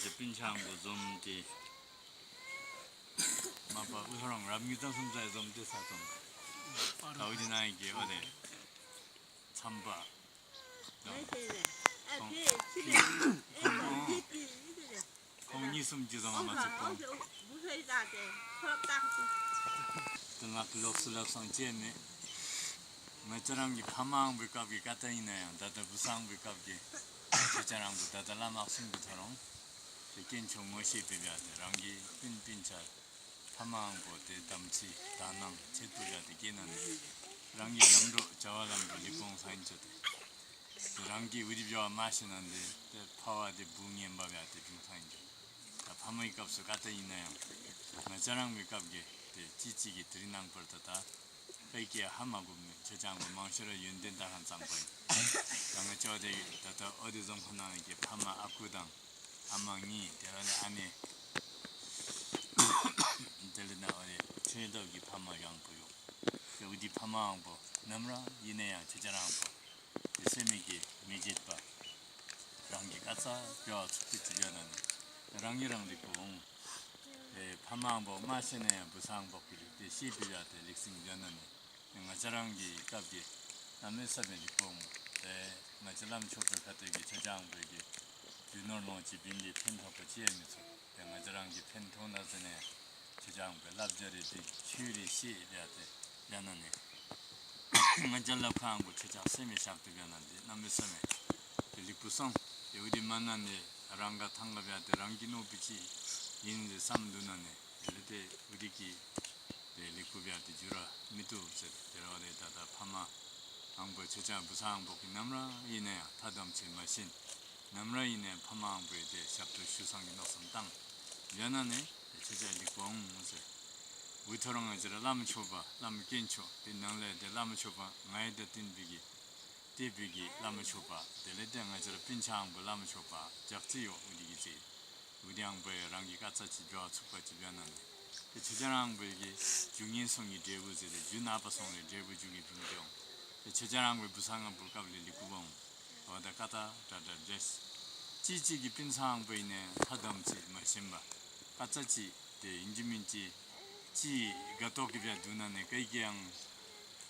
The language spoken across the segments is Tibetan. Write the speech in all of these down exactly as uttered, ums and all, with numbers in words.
ཅི་སྤུན་ཆ་མགོ་འཛོམས་ཏེ། མ་པ་ཨུ་ཧ་རང་རབ་ཉིད་དང་སུམ་ཚའི་འཛོམས་ཏེ་ས་འཛོམས། ད་འུ་ཅི་ན་ཡི་གེ་ཨོ་དེ། མཚམས་པ། ཁོང་གཉིས་གསུམ་གྱི་བཟང་མ་ཚུགས་གོང་། དེ་ང་གི་ལོགས་སུ་ལབ་སང་བཅད་མེད། ང་ཅི་རང་གི་ཕ་མའང་བུའི་སྐབས་ཀྱི་ཀ་ཏ་ཡིན་ན་ཡང་ད་ལྟ་བུ་སང་བུའི་སྐབས་ཀྱི་ཁྱེད་ཅག་རང་གི་ད་ལྟ་བླ་མ་གསུམ་གྱི་ཐོ་རངས་དེ་སྐྱེན་ཆུང་ངོ་ཤེས་པའི་བྱ་དེ་རང་གི་སྤུན་སྤུན་ཆ་ཕ་མའང་བུ་དེ་དམ་ཚིག་དག་སྣང་ཆེད་དུ་བྱ་དེ་སྐྱེས་ན་ནི་རང་གི་ལམ་འགྲོ་བྱ་བ་ལམ་འགྲོ་ལི་ཀོང་ས་ཡིན་ཆོ་དེ། རང་གི་འུ་དི་བྱ་བ་མ་ཤེས་ན་འདི་དེ་ཕ་བ་དེ་བུ་ངན་པ་བྱ་དེ་བྱུང་ས་ཡིན་ཆོ། ད་ཕ་མའི་སྐབས་སུ་ཀ་ཏ་ཡིན་ན་ཡང་ང་ཅ་རང་གི་སྐབས་ཀྱི་དེ་ཅི་ཅི་གི་དེ་རིང་ནང་བར་དུ་ད་ཕ་གི་ཧ་མ་གོ་མི་ཁྱེད་ཅག་གི་མང་ཤོས་ར་ཡོན་ཏན་ད་ཧང་ཙང་པ་ཡིན། ད་ང་ཅོ་དེ་ད་ལྟ་ཨོ་དེ་རྫོང་ཁོ་ནང་གི་ཕ་མ་ཨ་ཁུ་དང་ཨ་མ་གཉིས་དེ་ལ་ནི་ཨ་ནེ་དེ་ལ་ནི་ཨོ་དེ་ཁྱོད་ཐོག་གི་ཕ་མ་ཡང་བུ་ཡོད། དེ་འུ་དི་ཕ་མའང་བུ་ནམ་ར་ཡིན་ན་ཡང་ཁྱེད་ཅག་རང་བུ། དེ་སེམས་མི་དགེ་མི་བརྗེད་པ། རང་གི་ཀ་ཙ་ཀྱོ་ཚུགས་ཀྱི་ཅི་ཡོད་ན་ནི། རང་གི་རང་རིག་པོ་འོང་། དེ་ཕ་མའང་བོ་མ་ཤེས་ན་ཡང་བུ་སང་བོག་གི་རིག་དེ་ཤེས་པའི་ཡ་དེ་ལེགས་སིང་ཡོད་ན་ནི། ང་ཅ་རང་གི་སྐབས་ཀྱི་གནམ་མེད་ས་མེད་རིག་པོ་འོང་། དེ་ང་ཅ་བླ་མ་མཆོག་པའི་ཁ་ཐུག་གི་ཁྱེད་ཅག་བོད་ཀྱི་རྒྱུ་ནོར་ལོངས་སྤྱོད་བིན་གྱི་ཕན་ཐོགས་པ་ཅི་ཡང་མི་ཚོར། དེ་ང་ཅ་རང་གི་ཕན་ཐོགས་ན་ཟེར་ནས་ཁྱེད་ཅག་བོད་བསླབ་བྱ་རེ་བིན་ཆོས་རེ་ཤེས་ཡ་དེ་ཡོད་ན་ནི། ང་ཅ་ལབ་ཁང་གོ་ཁྱེད་ཅག་སེམས་མི་བཞག་ཏུ་ཡོད་ན་འདི་གནམ་མེད་ས་མེད་དེ་ལེགས་པོ་སོང་། དེ་འུ་དི་མ་ན་ནི་རང་ག་ཐང་ག་བྱ་དེ་རང་གི་ནོ་པི་ཅི་ཡིན་ཟེར་བསམ་འདུག་ན་ནི་དེ་ལས་དེ་འུ་དི་གི་དེ་ལེགས་པོ་བྱ་དེ་འགྱུར་ར་མི་ཐུབ་ཟེར། དེ་ར་བ་དེ་ད་ལྟ་ཕ་མ་ཨང་པོ་ཁྱེད་ཅག་བུ་ཚ་ཨང་པོ་གི་ནམ་ར་ཡིན་ན་ཡང་ཐ་དམ་ཚིག་མ་ཤེས། ནམ་ར་ཡིན་ནའི་ཕ་མ་ཨང་པོའི་དེ་ཞབས་ཏོག་ཞུ་སང་གི་མནོ་བསམ་བཏང་། ཡོད་ན་ནི་ཁྱེད་ཅག་ལེགས་པོ་འོང་ཟེར། འུ་ཐོ་རང་ང་ཅི་ར་བླ་མ་མཆོག་པ་བླ་མ་དཀོན་མཆོག་དེ་ནང་ལས་དེ་བླ་མ་མཆོག་པ་ང་ཡི་དེ་བསྟེན་པའི་གི་བསྟེན་པའི་གི་བླ་མ་མཆོག་པ་དེ་ལས་དེ་ང་ཅི་ར་སྤུན་ཆ་ཨང་པོ་བླ་མ་མཆོག་པ་ཇག་རྩི་ཡོད་འུ་དི་གི་ཚེ། འུ་དི་ཨང་པོའི་རང་གི་ཀ་ཙ་ཅི་འགྲོ་ཚུགས་པ་ཅི་ཡོད་ན་ནི། དེ་ཁྱེད་ཅག་རང་པོའི་གི་རྒྱུ་ངན་སོང་གི་འབྲས་བུ་ཟེར་ཏེ་རྒྱུ་ནག་པ་སོང་བའི་འབྲས་བུ་རྒྱུ་གི་བྱུང་སྟེ་འོང་། དེ་ཁྱེད་ཅག་རང་པོའི་བུ་ཚ་ང་བུ་སྐབས་ལས་ལི་ཀུ་བ་འོང་། འོ་ད་ཀ་ཏ་དྲ་དྲ་འདྲེས། ཅི་ཅི་གི་སྤུན་ཚ་ཨང་པོ་ཡིན་ནའི་ཐ་དམ་ཚིག་མ་ཤེས་པ། ཀ་ཙ་ཅི་དེ་ཡིན་གྱི་མིན་གྱི་ཅི་དགའ་ཏོག་གི་བྱ་འདུག་ན་ནི་ཀའི་ཀའི་ཨང་།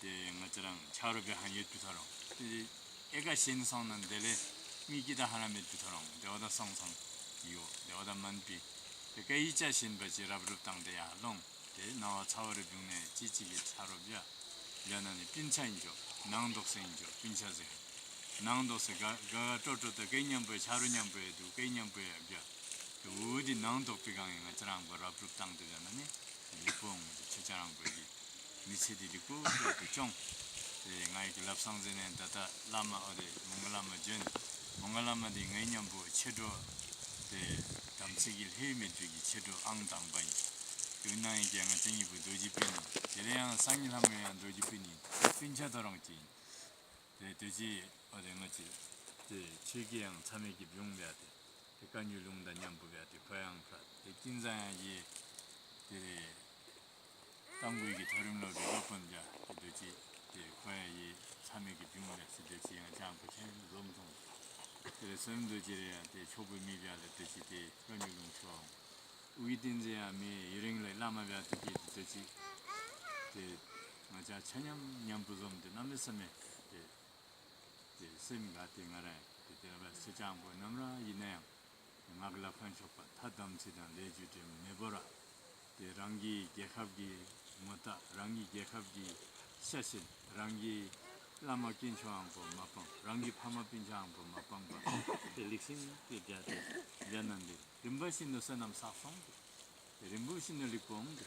དེ་ང་ཅི་རང་ཆ་རོ་བྱ་ཧང་ཡོད་དུ་ཐ་རོང་དེ་ཨེ་ཀ་ཞེན་སོང་ན་དེ་ལས་མི་གི་ད་ཧ་ར་མེད་དུ་ཐ་རོང་དེ་བ་ད་སོང་སོང་ཡོད་དེ་བ་ད་མན་པི་དེ་ཀའི་ཡི་ཅ་ཞེན་པ་ཅི་རབ་རུབ་བཏང་དེ་ཡ་ལོང་། དེ་སྣང་བ་ཚ་བ་རུ་བྱུང་ནས་ཅི་ཅི་གི་ཆ་རོ་བྱ། ཡང་ན་ནི་སྤུན་ཆ་ཡིན་ཆོག་ནང་འདོགས་སེ་ཡིན་ཆོག་སྤུན་ཆ་ཟེར། ནང་འདོགས་སེ་དགའ་དགའ་དགའ་སྤྲོ་སྤྲོ་དང་སྐད་མཉམ་པོའི་ཆ་རོ་མཉམ་པོའི་འདུག་སྐད་མཉམ་པོའི་བྱ། དེ་འུ་དི་ནང་འདོགས་པའི་སྒང་ཡིན་ང་ཅ་རང་པོ་རབ་རུབ་བཏང་དུ་ཡང་ན་ནི་ལེགས་པོ་འོང་དུ་ཁྱེད་ཅག་རང་པོའི་གི་མི་ཚེ་འདི་ལེགས་པོ་རབ་ཏུ་སྐྱོང་། དེ་ང་ཡི་གི་ལབ་སང་ཟེར་ནས་ད་ལྟ་བླ་མ་ཨོ་རེད་མོང་ག་བླ་མ་བྱོན། མོང་ག་བླ་མ་འདི་ངའི་མཉམ་པོ་མཆེད་གྲོགས་དེ་དམ་ཚིག་གི་ལྷད་མེད་པའི་གི་མཆེད་གྲོགས་ཨང་དང་པ་ཡིན། དུས་ནང་ཡིན་ཀྱང་ང་ཅ་གཉིས་པོ་རྡོ་རྗེ་སྤུན་ཡིན། དེ་ལས་ཡང་སང་ཉིན་ལྷ་མོ་ཡང་རྡོ་རྗེ་སྤུན་ཡིན། སྤུན་ཆ་དོ་རང་གཅིག་ཡིན། དེ་དུས་ཅི་ཨོ་དེ་ང་ཅི་དེ་ཆོས་ཀྱི་ཡང་མཚམས་མེད་ཀྱི་བྱུང་བས་དེ་དེ་བཀའ་འགྱུར་ལུང་དང་མཉམ་པོ་བས་དེ་ཁོ་ཡང་ཕ་དེ་ཀིན་ཙང་ཡང་ཡི་དེ་རེད། རྟ་མགོ་གི་མཐོ་རིམ་སློབ་གྲྭའི་སློབ་དཔོན་བྱ་དེ་དུས་ཅི་དེ་ཁོ་ཡང་ཡི་མཚམས་མེད་ཀྱི་བྱུང་བས་སི་དུས་ཅི་ཡང་ཅང་པོ་ཆེན་འཛོམས་སོང་། དེ་རེད་སོན་དུས་ཅི་རེད་ཡང་དེ་ཆོག་པོའི་མི་བྱ་ལ་དུས་ཅི་དེ་བཀའ་འགྱུར་ལུང་ཆོག་འོང་། དབུས་བསྟན་འཛིན་ཡང་མི་ཡུན་རིང་ལ་བླ་མ་བྱ་དེ་སྐྱེས་ཏེ་དེ་ཅི། དེ་ང་ཅག་ཆ་མཉམ་མཉམ་པོ་འཛོམས་ཏེ་གནམ་མེད་ས་མེད་དེ། དེ་སེམས་དགའ་སྟེ་ང་རང་དེ་དེ་ལ་བ་སེ་ཅང་པོ་ནམ་ར་ཡིན་ན་ཡང་ང་གི་ལ་ཕན་ཆོག་པ་ཐ་དམ་ཚིག་དང་ལས་རྒྱུ་འབྲས་མི་བོ་ར། དེ་རང་གི་རྒྱལ་ཁབ་ཀྱི་ངོ་རྟགས་རང་གི་རྒྱལ་ཁབ་ཀྱི་ཤ་ཞེན་རང་གི་བླ་མ་དཀོན་མཆོག་ཨང་པོ་མ་སྤང་རང་གི་ཕ་མ་སྤུན་ཆ་ཨང་པོ་མ་སྤང་པ་དེ་ལེགས་ཤིང་དེ་རྒྱ་དེ་རྒྱ་ནན་དེ། རིམ་པ་བཞིན་དུ་བསོད་ནམས་བསགས་སོང་སྟེ། རིམ་པ་བཞིན་དུ་ལེགས་པོ་འོང་སྟེ།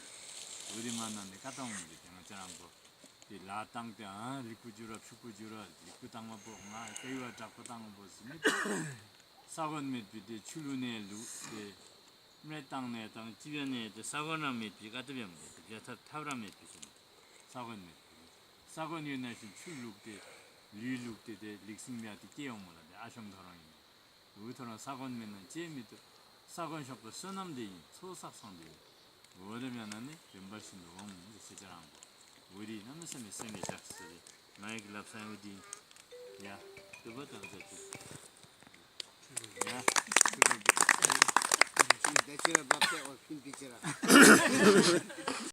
འོ་དེ་མ་ན་ནི་ཀ་ཏང་འོང་སྟེ་དེ་ང་ཅ་རང་པོ། དེ་ལ་བཏང་སྟེ་ཨ་ལེགས་པོ་འགྱུར་ར་ཕྱུག་པོ་འགྱུར་ར་ལེགས་པོ་བཏང་མ་པོ་ང་སྐལ་བ་དྲག་པོ་བཏང་མ་པོ་ཟེར་མི་ས་གོན་མེད་པའི་དེ་ཆུ་ལུག་ནས་ལུག་དེ་སྨྲས་བཏང་ནས་དང་ཅི་བས་ནས་དེ་ས་གོན་རང་མེད་པའི་ཀ་ཏི་བས་མ་དེ་བྱ་ཐབས་ཐབས་རང་མེད་པའི་ཟེར་ནས་ས་གོན་མེད་པའི་ས་གོན་ཡོད་ན་བཞིན་ཆུ་ལུག་དེ་ལུས་ལུག་དེ་དེ་ལེགས་སིང་བས་དེ་སྐྱེ་ཡོང་མོ་ལ་དེ་ཨ་ཤོམ་ཐོ་རང་ཡིན། འུ་ཐོ་རང་ས་གོན་མེད་ན་ཅེས་མི་ཐུབ། ས་གོན་ཤོག་པ་བསོད་ནམས་དེ་ཡིན་ཚོགས་བསགས་སང་དེ་ཡིན། འོ་དེ་མེད་ན་ནི་རིམ་པ་བཞིན་དུ་འོང་མི་ཤེས་ཅི་རང་གོ། འོ་དེ་ན་མི་སེམས་མི་སེམས་མི་བཞག་ཟེར་རེད། ང་ཡི་གི་ལབ་ས་འོ་དེ་ཡིན། ཡ། ཐུབ་པ་དང་ཟེར་ཅིག་ཡ། ཐུབ་པ་དང་། ཁྱེད་རང་བབས་ཏེ་འོ་ཁྱིམ་དེ་ཁྱེད་རང་།